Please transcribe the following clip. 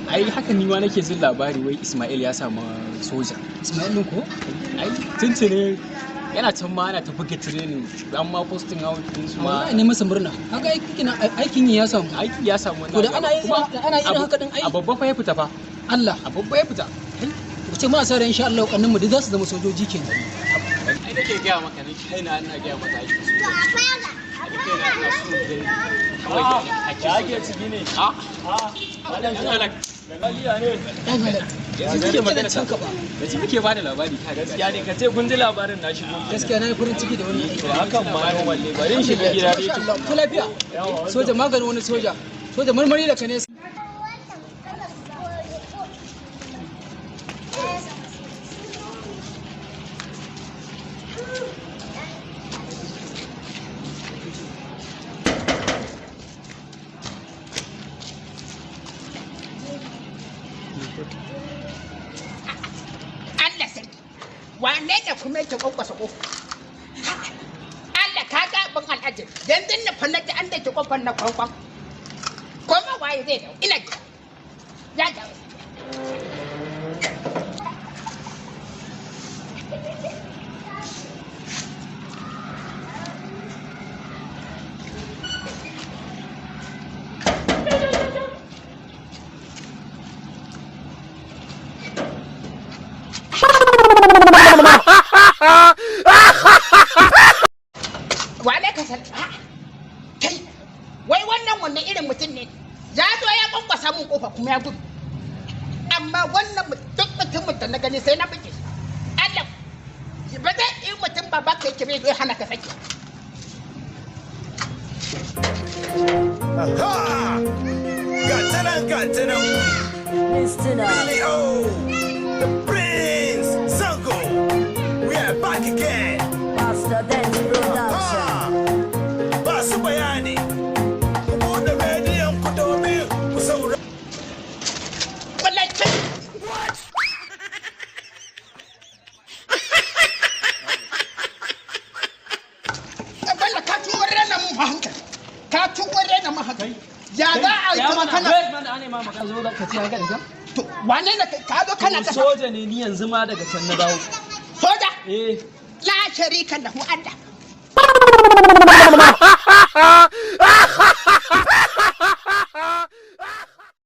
Ai haka ni ma nake jin labari wai Ismail ya samu soja. Ismail ɗin ko? Ai tuntune yana can ma ana ta buga training, an ma posting out din su ma. Wallahi ne masa murna. Kaga aikin yi ya samu. Aiki ya samu wannan. To da ana Kuma da ana irin haka din ai. A babba fa ya fita fa. Allah. A babba ya fita. Ku ce muna sa ran insha Allah kannin mu duk za su zama sojoji kenan. Ai nake gaya maka, ni kaina ina gaya maka aikin soja. Ai kaina ina so gani kawai da Ya ake ciki ne? A Malam. Dan halak. Lafiya ne? Dan halal. Yanzu muke magana can ka ba. Yanzu muke bada labari ka. Gaskiya ne, ka ce kun ji labarin na shigo kenan. Gaskiya na yi farin ciki da wannan aiki. To hakan ma normal ne. Bari in shiga gida dai Masha tukuna. Allah, ku lafiya. Soja maganin wani soja. Soja marmari da ka nesa. Allah sarki, wane ne kuma yake kwankwasa kofa? Allah, ka ga abin al'ajin yanzu na fa na ji an da ke kofar na kwankwan, kuma waye zai dawo? Ina gida ya dawo. Wane ka san? A'a, kai, wai wannan wannan irin mutum ne ya zo ya kwankwasa mun kofa kuma ya gudu? Amma wannan duk mutumin da na gani sai na buge shi. Allah, ba zai yi mutum ba ka yake bai zo ya hana ka sake. Aha! Gatanan, gatanan. Billy O, the Prince Zango. We are back again. Pastor Dance Production. Ha! Ba su bayani. Ku buɗe rediyon ku domin ku saurari. Wallahi kai. What? Bello, ka tuwar rena mun hankali, ka tuwar rena mun hankali. Ya za a yi Ya kuma mana, kana wait mana, ana ma magana zo da ka ce haka da ka? To wane ne kai? Ka zo kana To kasa. soja ne ni, yanzu ma daga can na dawo. Soja? Eh. La sharika lahu Allah.